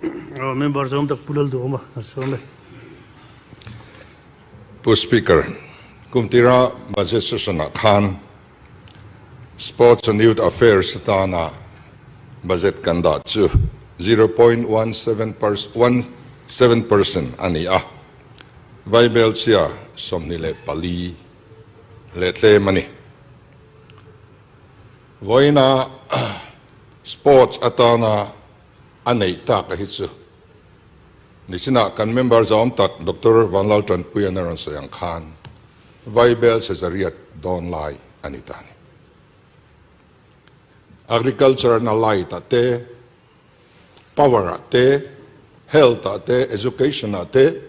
Member zawm tak Pu Lalduhawma an sawm e. Pu Speaker, kum tira Budget Session ah khan Sports and Youth Affairs atana budget kan dah chu 0.17 percent a ni a, vaibelchhia 24 leh tlem a ni. Vawiina Sports atana a neih tak a hi chu nichinah kan member zawm tak Doctor Vanlal Tanpuian a rawn sawi ang khan vaibel chhe 800 dawn lai a ni ta a ni. Agriculture na light ah te, power ah te, health ah te, education ah te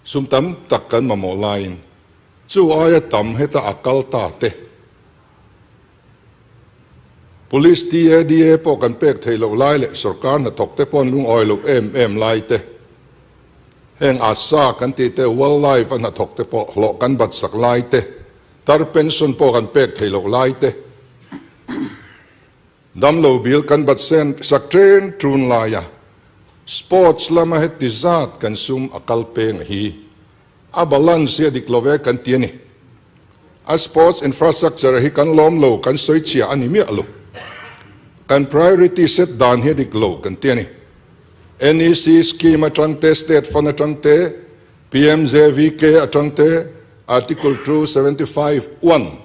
sum tam tak kan mamawh laiin chu aia tam heta a kal ta te, Police TADA pawh kan pek theih loh lai leh sorkar hnathawk te pawh an lungawi loh em em lai te, heng ASA kan tih te, wildlife a hnathawk te pawh hlawh kan bat sak lai te, tar pension pawh kan pek theih loh lai te, damlo bil kan bat sen sak ṭen ṭun laia sports lama heti zat kan sum a kal peng hi a balance hi a dik lo ve kan ti a ni. A sports infrastructure hi kan lawm lo, kan sawi chhia a ni miah lo. Kan priority set dan hi a dik lo kan ti a ni. NEC scheme atang te, state fund atang te, PMJVK atang te, Article 275 1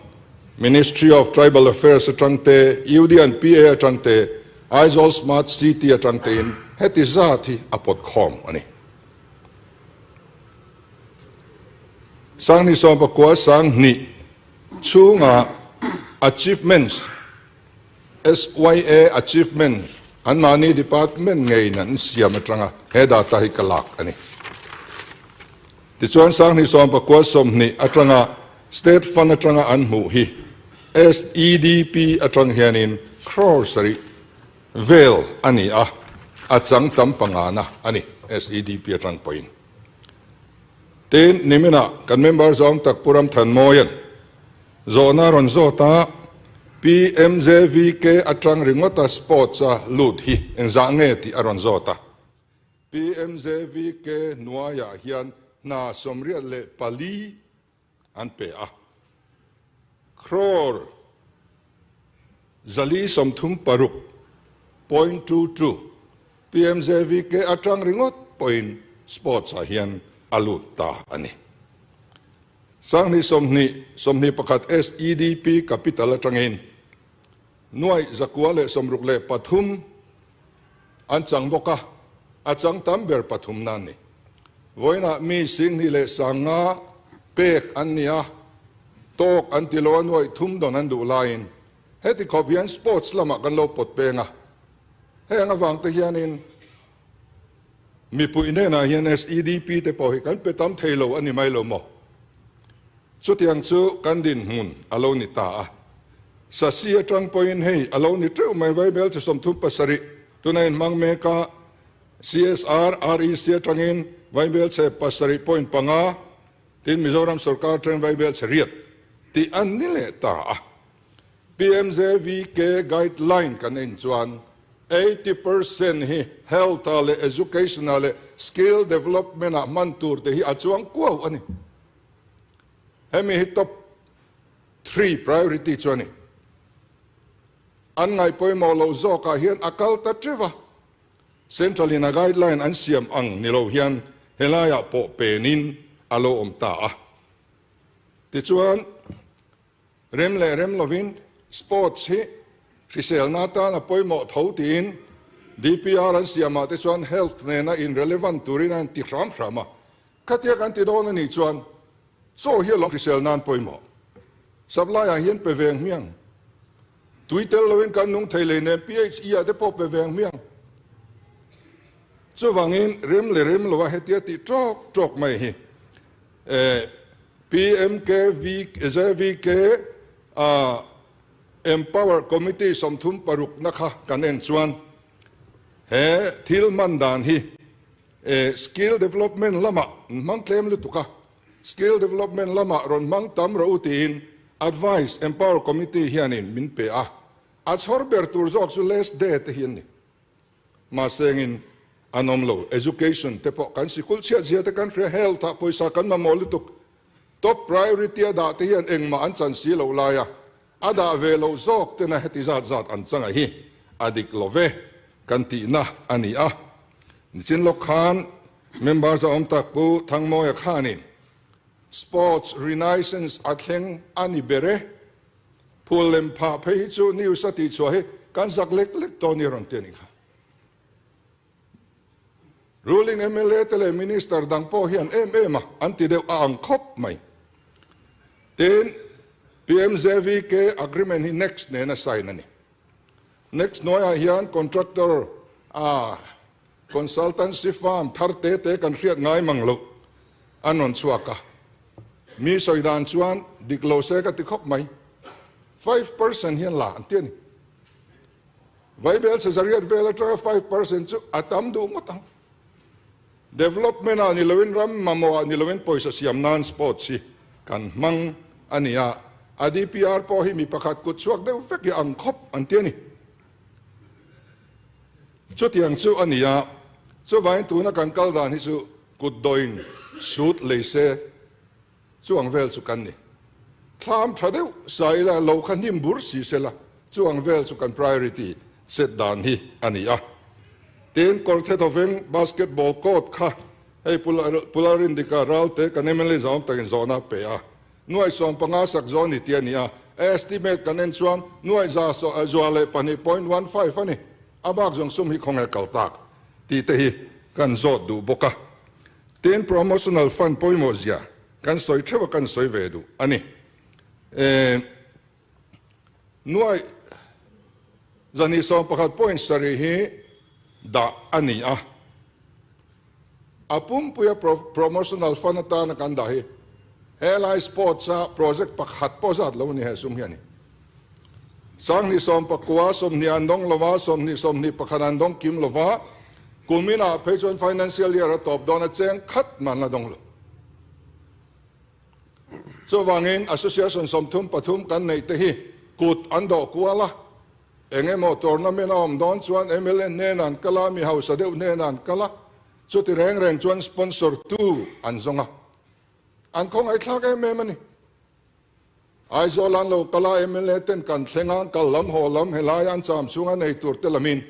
Ministry of Tribal Affairs atang te, UD and PA atang te, Aizawl Smart City atang tein heti zat hi a pawt khawm a ni. 2019 chhunga achievements, SYA achievement anmahni department ngeiin an siam atanga he data hi ka lak a ni. Tichuan 2019 atanga state fund atanga an hmuh hi SEDP atang hianin crore sarih vel a ni a, a chang tam pangana a ni SEDP atang pawhin. Tin, niminah kan member zawng tak Pu Ramthanmawian zawhna rawn zawt a, PMJVK atang ringawta sports a lut hi engzah nge tih a rawn zawt a. PMJVK hnuaiah hian hna 84 an pe a. Crore 436.22 PMJVK atang ringawt pawhin sports ah hian a lut ta a ni. 2020, 21 SEDP capital atangin 963 an chang bawk a, a chang tam ber pathum nan ni. Vawiinah mi 2500 pek an ni a, tawk an ti lo a 300 dawn an duh laiin heti khawp hian sports lamah kan lo pawt peng a. Heng avang te hianin mipui hnenah hian SEDP te pawh hi kan pe tam thei lo a ni mai lo maw? Chutiang chu kan dinhmun a lo ni ta a. Sasi atang pawhin hei a lo ni teuh mai vaibel chi 37 tuna inhmang mek a, CSR, REC atangin vaibel chhe 7.5 tin Mizoram sorkar atangin vaibel chhe 8 tih an ni leh ta a. PMJVK guideline kan en chuan 80% hi health ah leh education ah leh skill development ah hman tur te hi a chuang kuau a ni. Hemi hi top 3 priority chu a ni. An ngaihpawimawh loh zawkah hian a kal ta teuh a. Central in a guideline an siam ang ni lo hian helaiah pawh penin a lo awm ta a. Tichuan rem leh rem lovin sports hi hriselna atan a pawimawh tho tiin DPR an siamah te chuan health nena in relevant turin an ti hram hram a. Khatia kan ti dawn a nih chuan chaw hi a lo hrisel nan pawimawh. Supply ah hian pe veng hmiang. Tui tel loin kan nung thei lei nen PHE ah te pawh pe veng hmiang. Chuvangin rem leh rem loa hetia tih tawk tawk mai hi PMKVJVK Empower Committee 36 na kha kan en chuan he thil hman dan hi skill development lamah hmang tlem lutuk a, skill development lamah rawn hmang tam rawh u tiin advice Empower Committee hianin min pe a, a chhawr ber tur zawk chu less day te hi an ni. Mahsengin. an awm lo. Education te pawh kan sikul chhiat zia te kan hria, health ah pawisa kan mamawh lutuk. Top priority a dah te hian engmah an chan si loh lai a, a dah ve loh zawk tena heti zat zat an changa hi a dik lo ve kan tihna a ni a. Nichin lawk khan member zahawm tak Pu Thangmawia khanin Sports Renaissance a thleng a ni ber e. Phul lem phah phei hi chu news a tihchhuah hi kan zak lek lek tawh a ni rawn ti a nih kha. Ruling mla te leh Minister dang pawh hian em em a an ti deuh a ang khawp mai. Tin, PMJVK agreement hi next nena sign a ni. Next hnuaiah hian contractor a consultancy firm thar te te kan hriat ngai mang loh an rawn chhuak a. Mi sawi dan chuan dik lo se ka ti khawp mai. 5% hian la an ti a ni. Vaibel Cesariat vel atanga 5% chu a tam duh ngawt ang. Development ah ni loin ram mamawh ah ni loin pawisa siam nan sports hi kan hmang a ni a, a DPR pawh hi mi pakhat kut chhuak deuh vek hi ang khawp an ti a ni. Chutiang chu a ni a, chuvangin tuna kan kal dan hi chu kut dawin sut lei se chuang vel chu kan ni. Thlam tha deuh sa ila lo kha hnim bur si sela chuang vel chu kan priority set dan hi a ni a. Tin, Kawrthe Thawveng basketball court kha hei Pularindika Ralte kan mla zawm takin zawhna a pe a. Nuaih 15 sak zawh ni tih a ni a, estimate kan en chuan nuaih za zua leh 2.15 a ni. A bak zawng sum hi khawnge kal tak tih te hi kan zawt duh bawk a. Tin, promotional fund pawimawh zia kan sawi theuh a kan sawi ve duh a ni. Nuaih zahnih 11.7 hi dah a ni a. A pumpuia promotional fund atana kan dah hi helai sports a project pakhat pawh zat lo a ni he sum hi a ni. 1019 20 an dawng lova, 20 21 an dawng kim lova, kuminah phei chuan financial year a tawp dawn a cheng khat man la dawng lo. Chuvangin association 33 kan neih te hi kut an dawh kual a, eng emaw tournament a awm dawn chuan mla hnenah an kal a, mi hausa deuh hnenah an kal a, chuti reng reng chuan sponsor tu an zawng a, an khawngaihthlak em em a ni. Aizawl an lo kal a, mla ten kan thleng a, kal lam haw lam helai an cham chhunga nei tur te lamin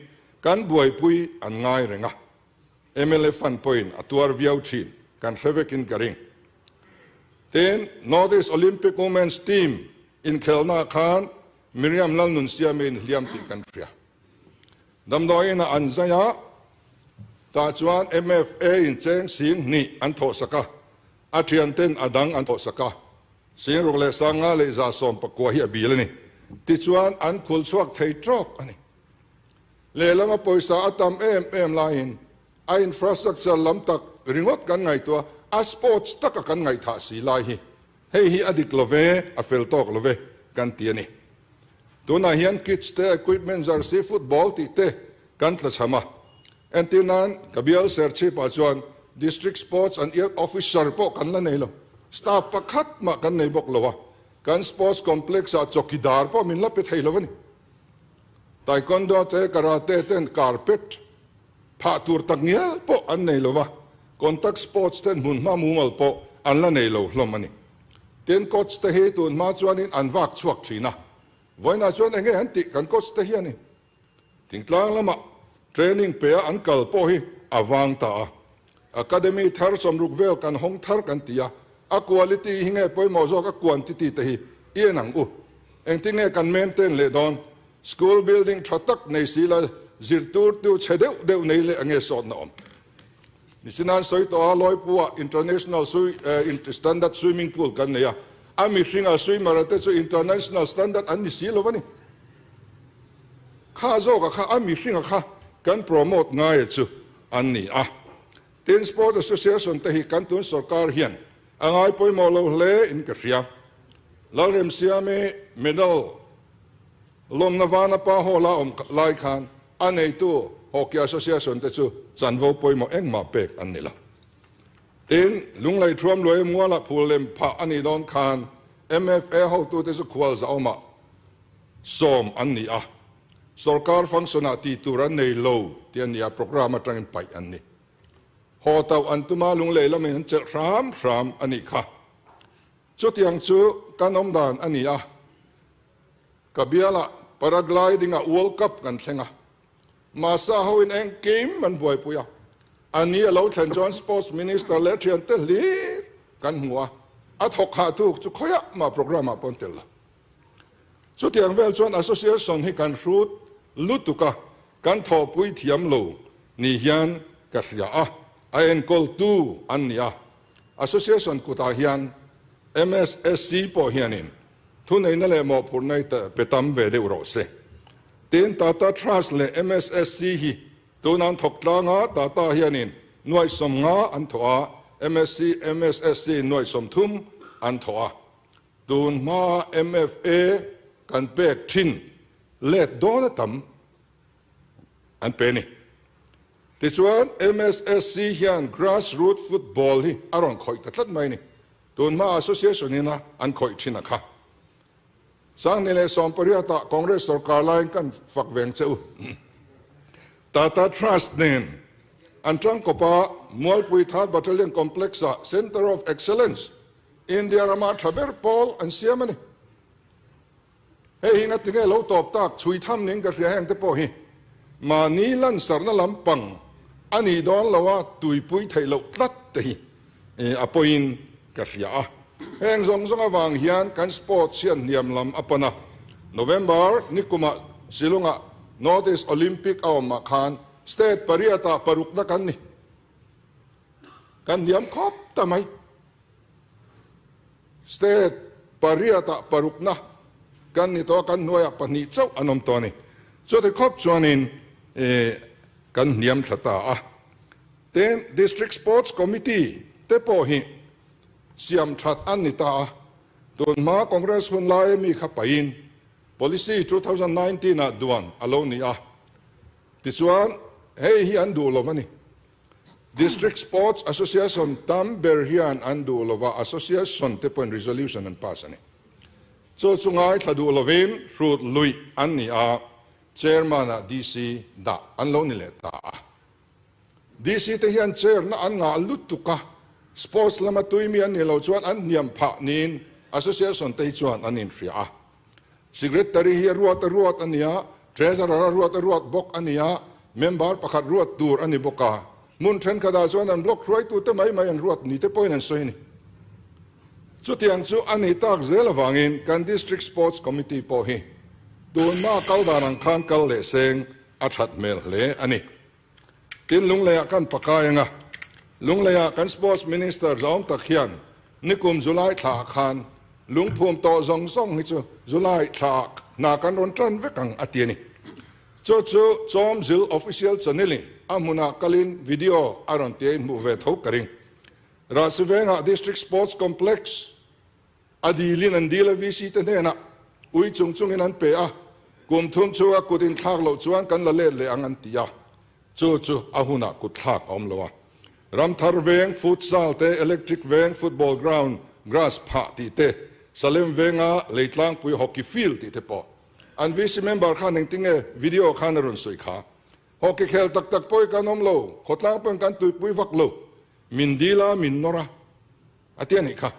kan buaipui an ngai reng a. Mla fund pawhin a tuar viau thin kan hre vekin ka ring. Tin, North East Olympic Women's Team inkhelhnaah khan Miriam Lalnunsiami inhliam tih kan hria. Damdawiin-ah an zai a, tah chuan MFA in cheng sing hnih an thawhsak a, a thianten a dang an thawhsak a. Sing ruk leh sanga leh 119 hi a bil a ni. Tichuan an khul chhuak thei tawk a ni. Lehlama pawisa a tam em em laiin a infrastructure lam tak ringawt kan ngaihtuah a, sports taka kan ngaihthah si lai hi hei hi a dik lo ve, a fel tawk lo ve kan ti a ni. Tunah hian kits te, equipment, jersey, football tih te kan tlachham a. Entir nan ka bial Serchhip-ah chuan District Sports and Youth Officer pawh kan la nei lo, staff pakhat mah kan nei bawk lo a, kan sports complex-ah chawkidar pawh min la pe thei lo a ni. Taekwondo te Karate ten carpet phah tur tak ngial pawh an nei lo va, contact sports ten hmunhma mumal pawh an la nei lo hlawm a ni. Tin, coach te hi tun hma chuanin an vak chhuak thin a, vawiinah chuan enge an tih kan coach te hianin thingtlang lamah training pe a an kal pawh hi a vang ta a. Academy thar 60 vel kan hawng thar kan ti a, a quality hi nge pawimawh zawk a quantity te hi i en ang u. Engtin nge kan maintain leh dawn? School building tha tak nei si la zirtur tu chhe deuh deuh nei leh ange sawtna awm. Nichinan sawi tawh a Lawipua International Standard Swimming Pool kan nei a, a mihringa swimmer te chu international standard an ni si lo a ni. Kha zawka kha a mihringa kha kan promote ngai chu an ni a. Tin, Sport Association te hi kan tun sorkar hian a ngai pawimawh lo hle in ka hria. Lalremsiami medal lawmna vana pa hall a awm lai khan a neitu Hockey Association te chu chanvo pawimawh engmah pek an ni lo. Tin, Lunglei Thuam Luai Muala phul lem phah a nih dawn khan MFA hotute chu khual zahawmah sawm an ni a. Sorkar function ah tih tur an nei lo tih a ni a, programme atangin paih an ni. Haw tauh an tuma lunglei lamin an chelh hram hram a nih kha. Chutiang chu kan awm dan a ni a, ka bialah paragliding ah World Cup kan thleng a, Masa hoin engkim an buaipui a, a ni a lo thlen chuan Sports Minister leh thiante hlir kan hmu a, a thawk hah tuk chu khawiah mah programme ah pawh an tel lo. Chutiang vel chuan Association hi kan hrut lutuk a, kan thawhpui thiam lo ni hian ka hria a, a enkawltu an ni a. Association kutah hian MSSC pawh hianin thuneihna leh mawhphurhna hi pe tam ve deuh rawh se. Tin, Tata Trust leh MSSC hi tuna an thawk tlang a, Tata hianin nuaih 50 an thawh a, MSC, MSSC in nuaih 30 an thawh a. Tun hmaa MFA kan pek thin let dawn a tam an pe a ni. Tichuan, MSSC hian grass root football hi a rawn khawih ta tlat mai a ni. Tun hmaa association ina an khawih thin a kha. 2018 ah Congress sorkar laiin kan fak veng che u. Tata Trust nen an tangkawpa Mualpui Third Battalion Complex ah Centre of Excellence India rama tha ber pawl an siam a ni. Hei hi ngati nge lo tawp tak chhui tham ning ka hria heng te pawh hi mahni lansarna lampang a nih dawn lo a tuipui theih loh tlat te hi a pawiin ka hria a. Heng zawng zawng avang hian kan sports hian hniam lam a pan a. November nikumah Shillong-ah North East Olympic a awmah khan state pariatah parukna kan ni. Kan hniam khawp ta mai. State pariatah parukna kan ni tawh a, kan hnuaiah pahnih chauh an awm tawh a ni. Chuti khawp chuanin kan hniam thla ta a. Tin, District Sports Committee te pawh hi siam that an ni ta a. Tun hma Congress hun laia mi kha pahin Policy 2019 ah duan a lo ni a. Tichuan, hei hi an duh lo a ni. District Sports Association tam ber hian an duh lova, Association te pawhin resolution an pass a ni. Chu chu ngaithla duh lovin hrut luih an ni a, Chairman ah DC dah an lo ni leh ta a. DC te hian chair na an ngah lutuk a, sports lama tui mi an nih loh chuan an hniam phah niin Association te hi chuan an inhria a. Secretary hi a ruat a ruat a ni a, Treasurer a ruat a ruat bawk a ni a, member pakhat ruat tur a ni bawk a. Hmun thenkhatah chuan an block hruaitute mai mai an ruat ni te pawhin an sawi a ni. Chutiang chu a ni tak zel avangin kan District Sports Committee pawh hi tunhma kal dan ang khan kal leh seng a that hmel hle a ni. Tin, Lungleiah kan pakai anga, Lungleiah kan Sports Minister zawng tak hian nikum July thlaah khan lungphum tawh zawng zawng hi chu July thlaah hna kan rawn tan vek ang a ti a ni. Chu chu Chawmzil Official Channel-in a hmunah kalin video a rawn tia inhmuh ve tho ka ring. Rahsivengah District Sports Complex A dilin an dil a VC te hnenah ui chung chungin an pe a, kum thum chhunga kut inthlak loh chuan kan la let leh ang an ti a, chu chu a hunah kut thlak a awm lo a. Ramthar veng futsal te, electric veng football ground grass phah tih te, Salem venga leitlangpui hockey field tih te pawh an VC member khan engtinge video khan a rawn sawi kha. Hockey khel tak tak pawh hi kan awm lo, khawtlang pawhin kan tuipui vak lo, min dil a, min nawr a. A ti a nih kha.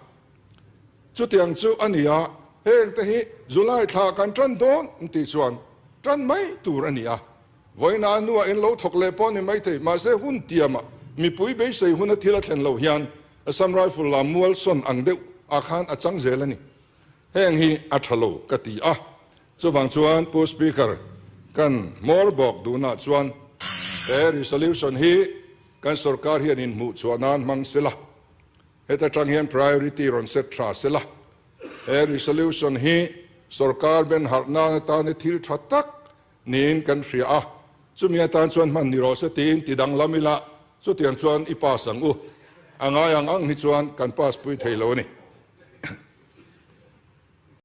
Chutiang chu a ni a, heng te hi July thla kan tan dawn an tih chuan tan mai tur a ni a. Vawiina a hnuah in lo thawk leh pawh a ni maithei, mahse hun tiamah mipui beisei huna thil a thlen loh hian Assam Rifle lam mual sawn ang deuh ah khan a chang zel a ni. Heng hi a tha lo ka ti a. Chuvang chuan Pu Speaker, kan hmawr bawk duhna chuan he resolution hi kan sorkar hian inhmuh chhuah nan hmang sela, heta tang hian priority rawn set tha sela, he resolution hi sorkar ben harh nan atana thil tha tak niin kan hria a, chumi atan chuan hman ni rawh se tiin ti danglam ila, chutiang chuan i pass ang u. A ngai ang ang hi chuan kan pass pui thei lo a ni.